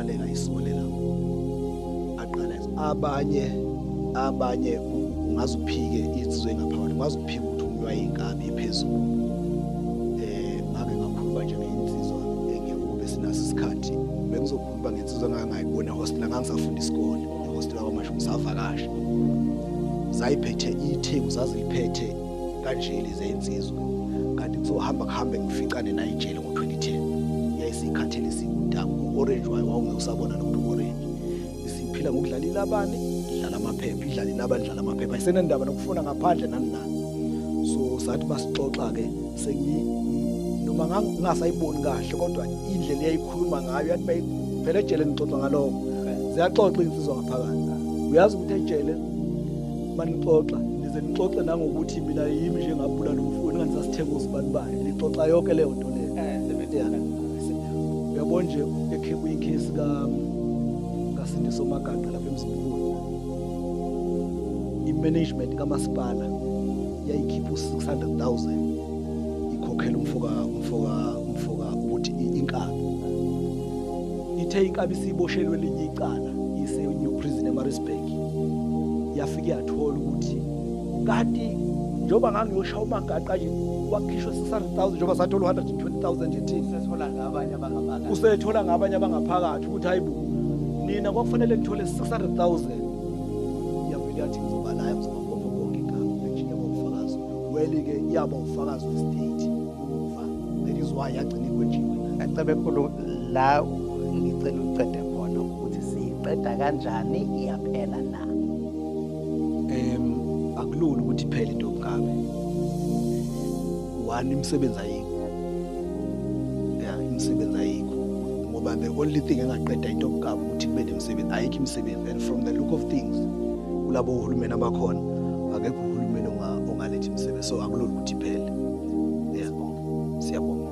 Abaleka isikole lapho, aqala abanye ungaze uphike insizwa engaphakathi, ungaze uphike ukuthi unywa inkabi ephezulu. Ngake ngakhuluma nje ngensizwa engekube sinaso isikhathi, bengizokhuluma ngensizwa engangayibona ehostel, ngangisafunda isikole ehostel kwaMashu, ngisavakasha. Zayiphethe iTheku, zaziliphethe kanje lezi insizwa, kanti kuzohamba kuhambe ngificane nayo ejele ngo-2010. Yayisikhathele sikudaka u-orange wayo, wawungeke usabona nokuthi u-orange. Isiphila ngokudlala ilabane, idlala amaphepha, idlala ilabane, idlala amaphepha, ayisenendaba nokufuna ngaphandle nani nani. So sathi masixoxa-ke, noma ngingasayiboni kahle, kodwa indlela eyayikhuluma ngayo yathi phela ejele nixoxa ngalokho. Ziyaxoxa insizwa ngaphakathi. Uyazi ukuthi ejele manixoxa nize nixoxe nangokuthi mina yimi nje ngabulala umfundi, ngangisasithenga usibani bayo, nixoxa yonke leyo nto leyo. Uyabona nje kuyikhesi kaSindiso Magaqa lapha eMzimkhulu, i-management kamasipala yayikhipha u-600,000 ikhokhela umfoka ukuthi inkabi ithe inkabi isiboshelwe elinye icala ise-New Prison eMaritzburg. Yafike yathola ukuthi kanti njengoba ngangiyoshaya uMagaqa nje wakhishwa 600,000, njengoba sathola u-120,000 nje thina. Usethola ngabanye abangaphakathi. Usethola ngabanye abangaphakathi ukuthi hayi bo, nina kwakufanele nithole 600,000. Yavele yathi ngizoba laya, ngizobabopha bonke inkabi nje, yaba ufakazi. Well-ke yaba ufakazi we-state umuva, that is why yagcina igwetshiwe. Cebekhulu, la ngicela ucede khona ukuthi siyiqeda kanjani, iyaphela na? Akulula ukuthi iphele into yobunkabi. One, imisebenzi ayikho. Ya, imisebenzi ayikho, ngoba the only thing engaqeda into yobunkabi ukuthi kube nemisebenzi. Ayikho imisebenzi, and from the look of things kulabo uhulumeni abakhona, akekho uhulumeni ongaletha imisebenzi, so akulula ukuthi iphele. Yeah, siyabonga.